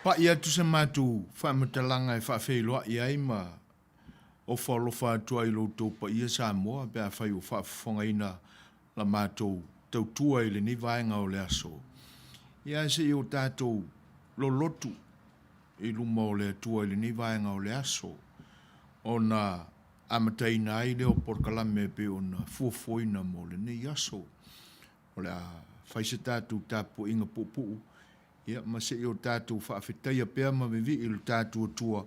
Pa'i atu se matou faamatalaga e faafeiloai ai ma ofo alofa atu ai i lo outou paia Samoa pe afai ua faafofogaina la matou tautua i lenei vaega o le aso. Ia ae se i o tatou lolotu i luma o le Atua i lenei vaega o le aso, ona amataina ai lea o polokalame e pei ona fuafuaina mo lenei aso. O le a fai se tatou tapuaiga puupuu, ia, ma se i o tatou faafetaia pea ma vivii i lo tatou Atua,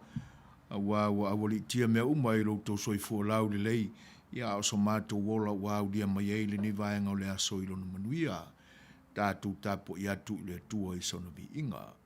aua ua aualiitia mea uma i lo outou soifua laulelei, ia a o so matou ola ua aulia mai ai lenei vaega o le aso i lona manuia. Tatou tapuai atu i le Atua i sona viiga.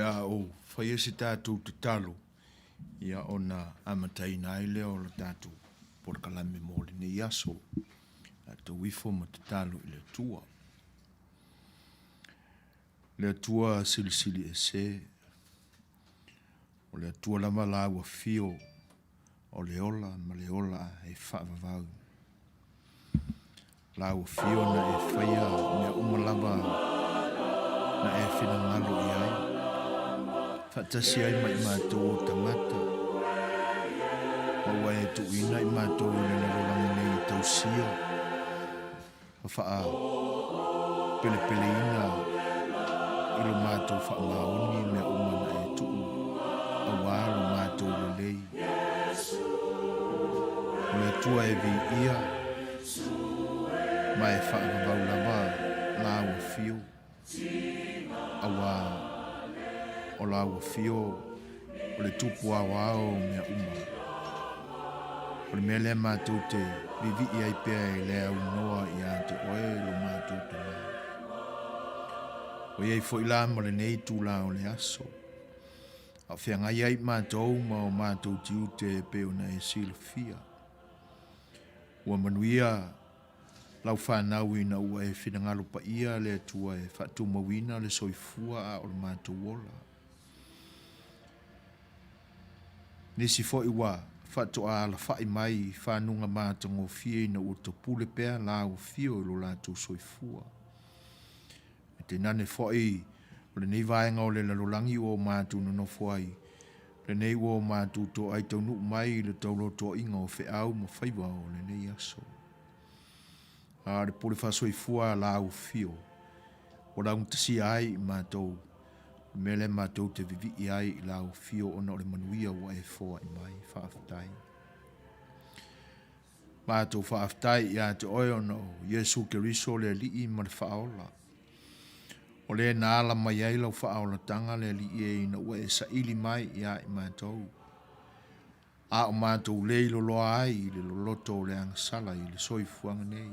a ou faia se tatou tatalo, ia ona amataina ai lea o le tatou polokalame mo lenei aso. Tatou ifo ma tatalo i le Atua. Le Atua Silisili Ese, o le Atua lava la ua afio o le ola ma le ola e faavavau. La ua afio na e faia mea uma lava na e finagalo i ai, faatasi ai ma i matou o tagata, ma ua e tuuina i matou i le lalolagi nei e tausia ma faapelepeleina i lo matou faamaoni mea uma na e tuu auā lo matou lelei. O le Atua e viia ma e faavavau lava la ua afio, auā o la ua afio o le Tupu aoao o mea uma. O le mea lea matou te vivii ai pea i le aunoa ia te oe lo matou Tama. Ua i ai foi la ma lenei itula o le aso, a o feagai ai matou ma o matou tiute e pei ona e silafia. Ua manuia lau fanau ina ua e finagalo paia le Atua e faatumauina le soifua a o le matou ola. Nisi foi ua faatoa alafai mai i fanuga matagofie ina ua topule pea la afio i lo latou soifua. E tainane foi o lenei vaega o le lalolagi ua o matou nonofo ai, lenei ua o matou toai taunuu mai i le taulotoaiga o feau ma faiva o lenei aso. A o le pule faasoifua a la afio, ua laugatasia ai i matou, o le mea lea matou te vivii ai i la afio ona o le manuia ua e foai mai. Faafetai. Matou faafetai ia te oe ona o Iesu Keriso le Alii ma le Faaola. O le na ala mai ai lau faaolatanga le Alii e ina ua e saili mai ia i matou. A o matou le iloloa ai i le loloto o le agasala i le soifuaga nei.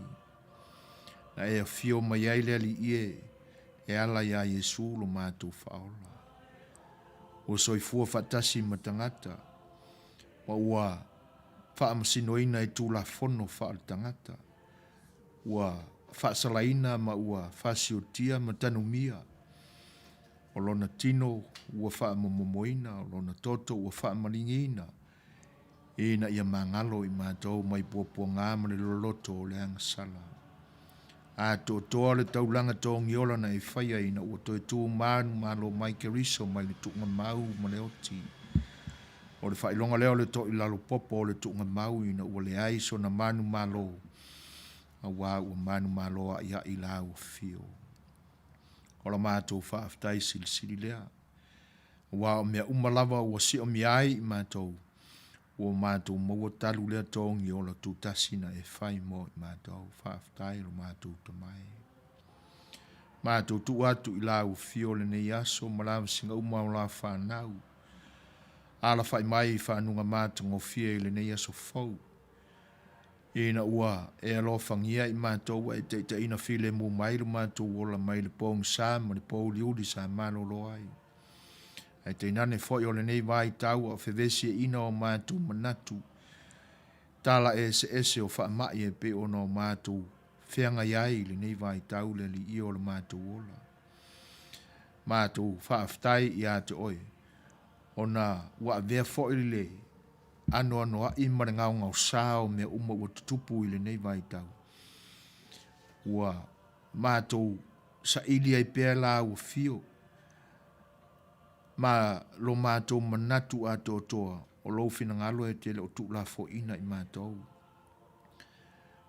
Na e afio mai ai le Alii e e ala iā Iesu lo matou Faaola. Ua soifua faatasi ma tagata, ma ua faamasinoina i Tulafono faaletagata, ua faasalaina ma ua fasiotia ma tanumia, o lona tino ua faamomomoina, o lona toto ua faamaligiina, ina ia magalo i matou mai puapuaga ma le loloto o le agasala. Atoatoa le taulaga togiola na e faia ina ua toe tu manumalo mai Keriso mai le tuugamau ma le oti. O le faailoga lea o le toilalo popo o le tuugamau ina ua leai sona manumalo, auā ua manumalo a'ia'i la ua fio. O la matou faafetai silisili lea, auā o mea uma lava ua siomia ai i matou, ua matou maua talu lea togiola tutasi na e fai mo i matou. Faafetai lo matou Tama e. Matou tuu atu i la ua fio lenei aso ma lavasiga uma o la fanau. Alafai mai i fanuga matagofie i lenei aso fou, ina ua e alofagia i matou ua e taitaiina filemu mai lo matou ola mai le pogisa ma le pouliuli sa malolo ai. Ae tainane foi o lenei vaitau a o fevesiaina o matou manatu, tala eseese o faamai e pei ona o matou feagai ai i lenei vaitau le Alii o le matou ola. Matou faafetai ia te oe, ona ua avea foi le anoanoai ma le gaogaosa o mea uma ua tutupu i lenei vaitau. Ua matou saili ai pea la ua fio, ma lo matou manatu atoatoa o lou finagalo e te le o tuulafoaiina i matou.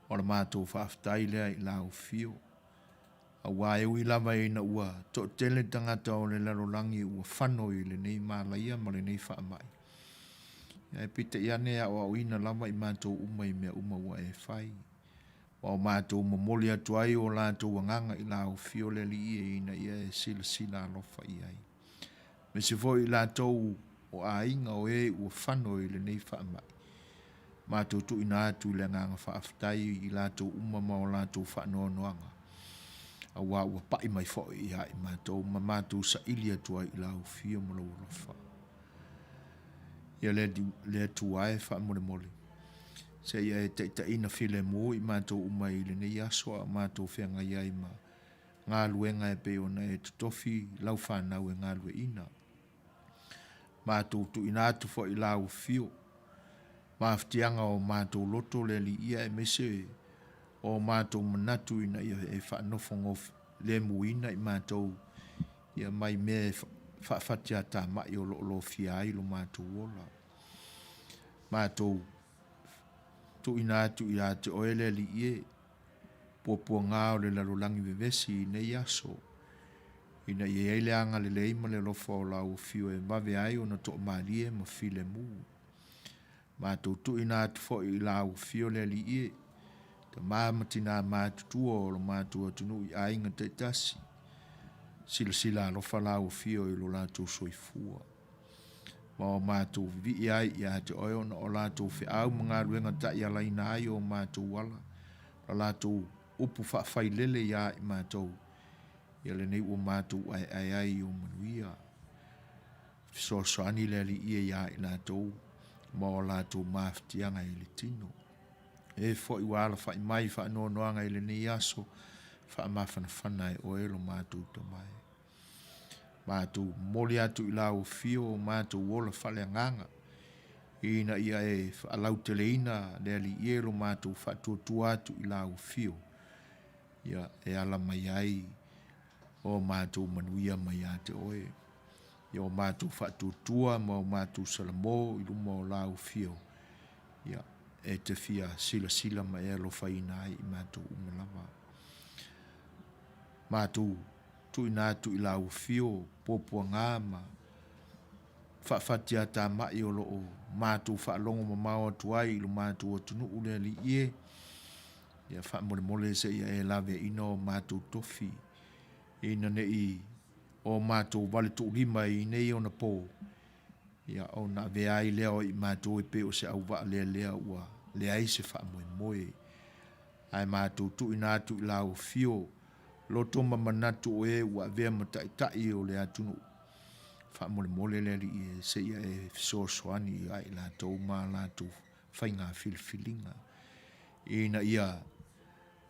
O le matou faafetai lea i la afio, auā e ui lava ina ua toatele tagata o le lalolagi ua fano i lenei malaia ma lenei faamai, ae peitai ane e aoaoina lava i matou uma i mea uma ua e fai, ma o matou momoli atu ai o latou agaga i la afio le Alii e ina ia e silasila alofa i ai. Aemaise foi i latou o aiga o e ua fano i lenei faamai, matou tuuina atu i le agaga faafetai i latou uma ma o latou faanoanoaga. Auā ua paʻi mai foi iā i matou ma matou saili atu ai i lau afio ma lou alofa. Ia le, le Atua e faamolemole, seia e taitaiina filemu i matou uma i lenei aso a o matou feagai ai ma galuega e pei ona e totofi lau fanau e galueaiina. Matou tuuina atu foi i lau afio mafatiaga o matou loto le Alii aemaise o matou manatu ina ia e faanofolemuina i matou ia mai mea e faafatiatamai o lo o lofia ai lo matou ola. Matou tuuina atu ia te oe le Alii e, puapuaga o le lalolagi vevesi i nei aso, ina ia i ai le agalelei ma le alofa o lau afio e vave ai ona toamalie ma filemu. Matou tuuina atu foi i lau afio le Alii e, tama ma tina matutua o lo matou atunuu i aiga taitasi, silasila alofa lau afio i lo latou soifua. Ma o matou vivii ai ia te oe ona o latou feau ma galuega taialaina ai o matou ala, la latou upu faafailele ia i matou, ia lenei ua matou aeae ai i ou manuia. Fesoasoani le Alii e ia i latou ma o latou mafatiaga i le tino. E foi ua alafai mai faanoanoaga i lenei aso, faamafanafana e oe lo matou Tama e. Matou momoli atu i lau afio o matou ola faaleagaga, ina ia e faalauteleina le Alii e lo matou faatuatua atu i lau afio, ia e ala mai ai o matou manuia mai ia te oe. Ia o matou faatuatua ma o matou salamo i luma o lau afio, ia e te fia silasila ma e alofaina ai i matou uma lava. Matou tuuina atu i lau afio puapuaga ma faafatiatamai o lo o matou faalogo mamao atu ai i lo matou atunuu le Alii e, ia faamolemole seia e laveaiina o matou tofi, ina ne i o matou vale tuulima i nei ona po, ia ona avea ai lea o i matou e pei o se auvaa lealea ua leai se faamoemoe. Ae matou tuuina atu i lau afio loto ma manatu o e ua avea ma taitai o le atunuu, faamolemole le Alii e seia e fesoasoani ia i latou ma a latou faiga filifiliga, ina ia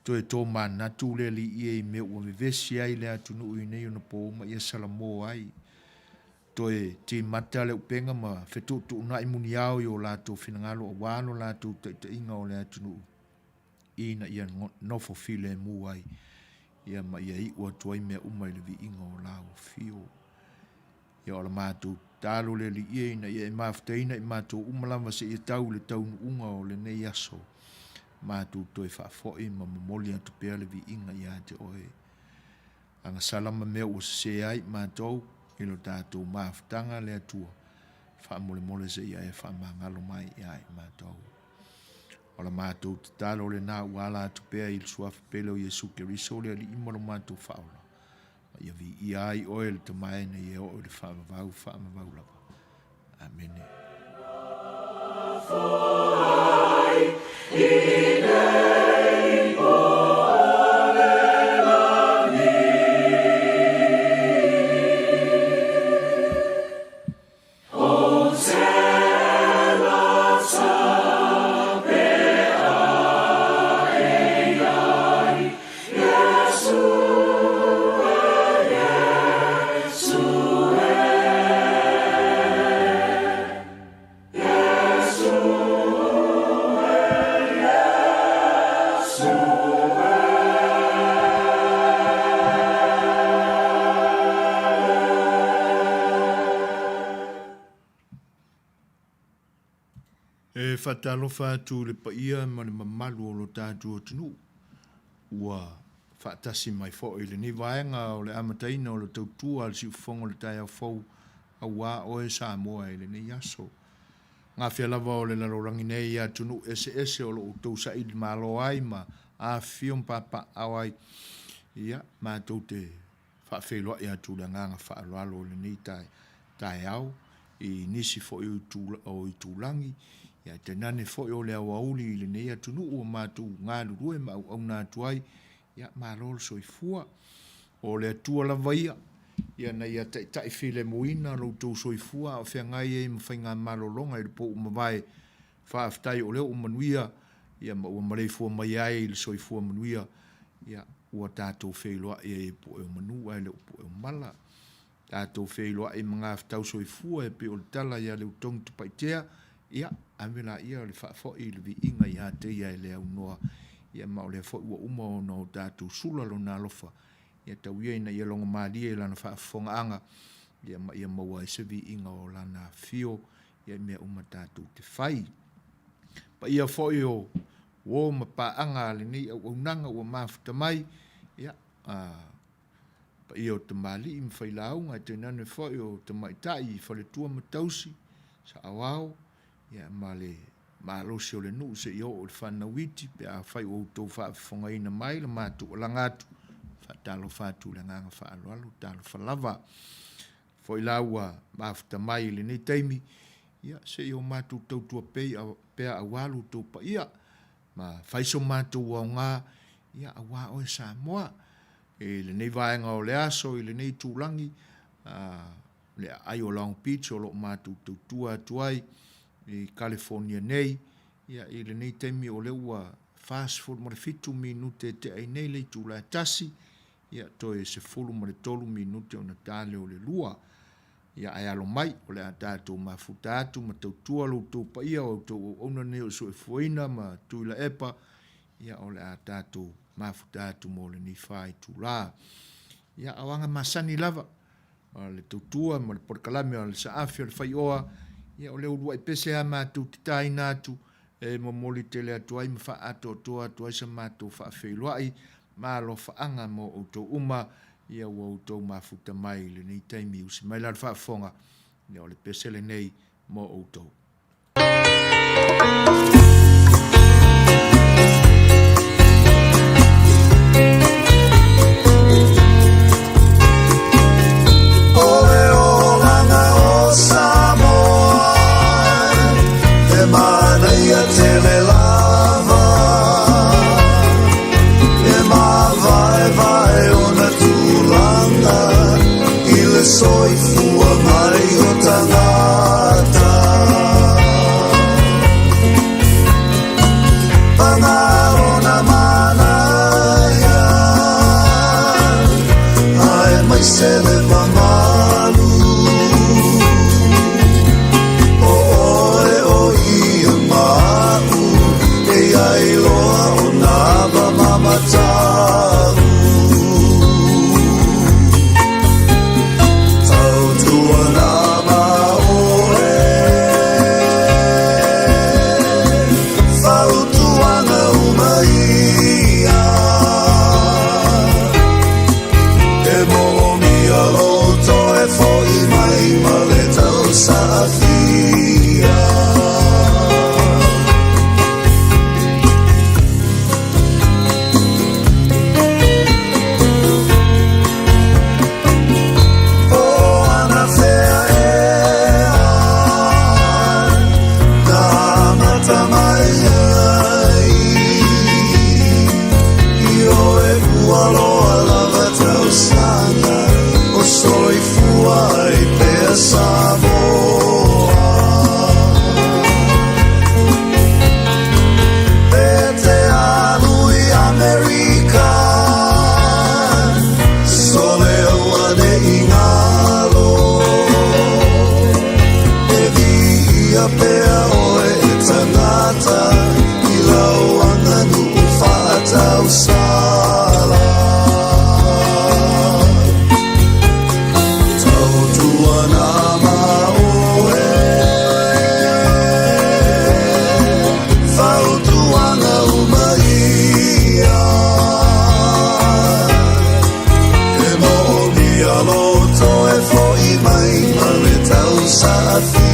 toe tomanatu le Alii e i mea ua vevesi ai le atunuu i nei ona po ma ia salamo ai. Toe timata le upega ma fetuutuunai muniao i o latou finagalo aua lo latou taitaiga o le atunuu ina ia nofo filemu ai ia ma ia iu atu ai mea uma i le viiga o lau afio. Ia o la matou tatalo le Alii e ina ia e mafutaina i matou uma lava seia tau i le taunuuga o lenei aso, matou toe faafoi ma momoli atu pea le viiga ia te Oe. Agasala ma mea ua sese ai matou i lo tatou mafutaga le Atua, faamolemole seia e faamagalo mai ia i matou. O la matou tatalo lena ua ala atu pea i le Suafa pele o Iesu Keriso le Alii ma lo matou Faaola, ma ia viia ai oe le Tama e nei e oo i le faavavau faavavau lava. Amene. E faatalofa atu i le paia ma le mamalu o lo tatou atunuu ua faatasi mai foi i lenei vaega o le amataina o le tautua a le Siufofoga o le Taeao Fou aua oe Samoa i lenei aso. Gafea lava o le lalolagi nei i atunuu eseese o lo o outou saili malo ai ma afifio ma papaaao ai, ia, matou te faafeiloai atu i le agaga faaaloalo i lenei taeao i nisi foi o itulagi, ia tainane foi o le aoauli i lenei atunuu ua matou galulue ma auauna atu ai. Ia, malo le soifua. O le Atua lava ia, ia na ia taitai filemuina lo outou soifua a o feagai ai ma faigamalologa i le po ua mavae. Faafetai o lea ua manuia, ia ma ua maleifua mai ai i le soifua manuia, ia ua tatou feiloai ai i pue o manu ae le o pue o mala. Tatou feiloai i magafetau soifua e pei o le tala ia Leutogi Tapaitea, ia, ave laia o le faafoi i le viiga ia te ia e le aunoa, ia ma o lea foi ua uma ona o tatou sula lona alofa, ia tau ia ina ia logomalie i lana faafofogaaga, ia ma ia maua ai se viiga o lana afifio ia i mea uma tatou te fai. Paia foi o uo ma paaga a lenei auaunaga ua mafuta mai, ia, a, paia o tamalii ma failauga, ae tainane foi o tamaitai i faletua ma tausi, saoao, ia ma le malosi o le nuu seia oo i le fanau iti pe afai ua outou faafofogaina mai le matou alaga atu, faatalofa atu i le agaga faaaloalo, talofa lava. Foi la ua mafuta mai i lenei taimi, ia se i o matou tautua pea aua lo outou paia, ma fai so matou aoga, ia aua oe Samoa. I lenei vaega o le aso i lenei itulagi, le aai o Long Beach o lo o matou tautua atu ai i Kalifonia nei, ia i lenei taimi o lea ua 47 minute e tea ai nei le itula e 1, ia toe 13 minute ona ta lea o le 2. Ia ae alo mai, o le a tatou mafuta atu ma tautua lo outou paia, o a outou auauna nei o Soefuaina ma Tuilaepa, ia o le a tatou mafuta atu mo lenei fa itula. Ia, o aga masani lava, o le tautua ma le polokalame o le Saafi o le Faioa, ia o le uluai pese lava matou te taina atu e momoli tele atu ai ma faaatoatoa atu ai sa matou faafeiloai ma alofaaga mo outou uma, ia ua outou mafuta mai i lenei taimi. Usi mai la le faafofoga, ia o le pese lenei mo outou. O le olaga o Samoa e manaia tele lava, e mavaevae ona tulaga i le soifua mai o tagata. Paga lona manaia, aemaise le mamalu. O oe o ia ma aʻu, e iai loa o nava ma matau. Tautuana ma oe, fautuaga uma ia. E moomia lou toe fo'i mai ma le tausaafia. O anafea ea na amata mai ai Ioe ua loa lava tausaga o soifua ai pea Samoa. E te alu i Amerika, sole auane'i ngalo. E viia pea oe e tangata i lau aganuu faatausala. Tautuana ma oe, fautuaga uma ia. E moomia lou toe fo'i mai ma le tausaafia.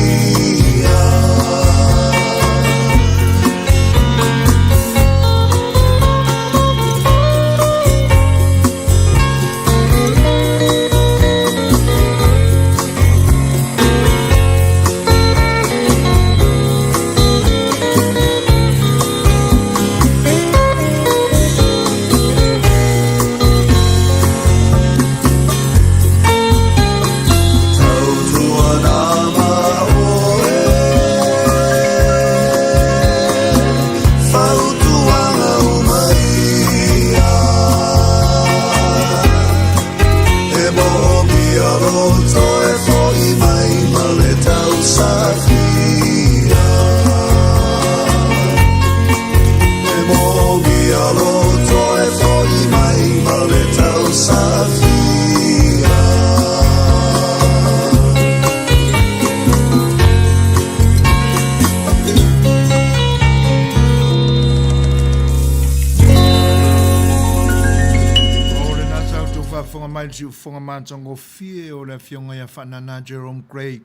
mai le siufofoga matagofie o le Afioga ia Faanana Jerome Grey,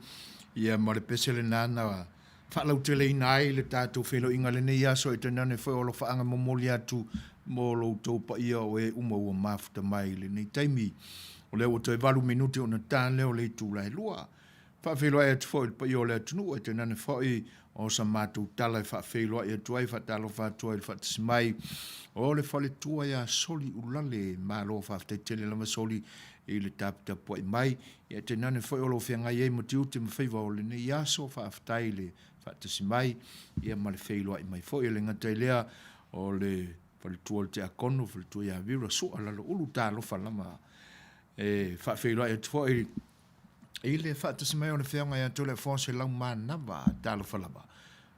ia ma le pese lena na faalauteleina ai le tatou feiloaiga i lenei aso, e tainane foi o alofaaga momoli atu mo lo outou paia o e uma ua mafuta mai i lenei taimi. O lea ua toe 8 minute ona ta lea o le itula e 2. Faafeiloai atu foi i le paia o le atunuu, ae tainane foi o sa matou tala e faafeiloai atu ai, faatalofa atu ai i le faatasi mai o le faletua ia Soli Ulale. Malo faafetai tele lava Soli i le taputapuai mai, ia tainane foi o lo o feagai ai ma tiute ma faiva o lenei aso. Faafetai i le faatasi mai ia ma le feiloai mai foi. E le gata i lea o le faletua o le Tiakono, faletua ia Vera Sua Laloulu, talofa lava. E faafeiloai atu foi i le faatasi mai o le Afioga ia Toleafoa Selaumanava, talofa lava.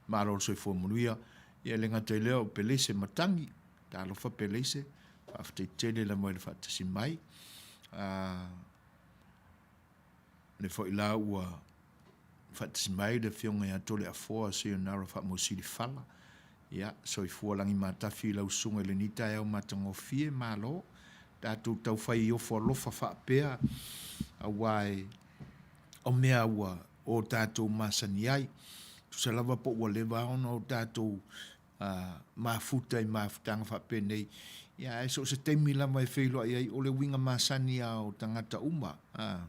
Malo le soifua manuia. Ia e le gata i lea o Peleise Matagi, talofa Peleise, faafetai tele lava i le faatasi mai. Le foi la ua faatasi mai le Afioga ia Toleafoa Sionara Faamausili Fala. Ia, soifua lagi matafi i lau susuga i lenei taeao matagofie, malo. Tatou taufai i ofo alofa faapea, aua e o mea ua o tatou masani ai. Tusa lava po ua leva ona o tatou mafuta i mafutaga faapenei, ia ae so o se taimi lava e feiloai ai, o le uiga masani lava o tagata uma. A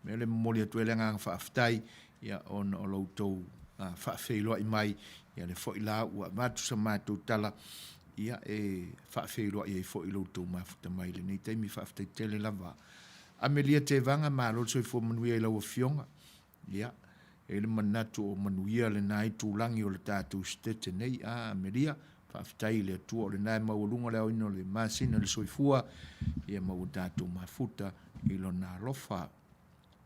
mea lea e momoli atu ai le agaga faafetai, ia ona o lo outou faafeiloai mai, ia lea foi la ua avatu sa matou tala, ia e faafeiloai ai foi i lo outou mafuta mai i lenei taimi. Faafetai tele lava. Amelia Tevaga, malo le soifua manuia i lau Afioga. Ia, e i ai le manatu o manuia lena itulagi o le tatou Setete nei. A, Amelia, faafetai i le Atua o lena e maualuga le aoina o le masina i le soifua, ia ma ua tatou mafuta i Lona alofa.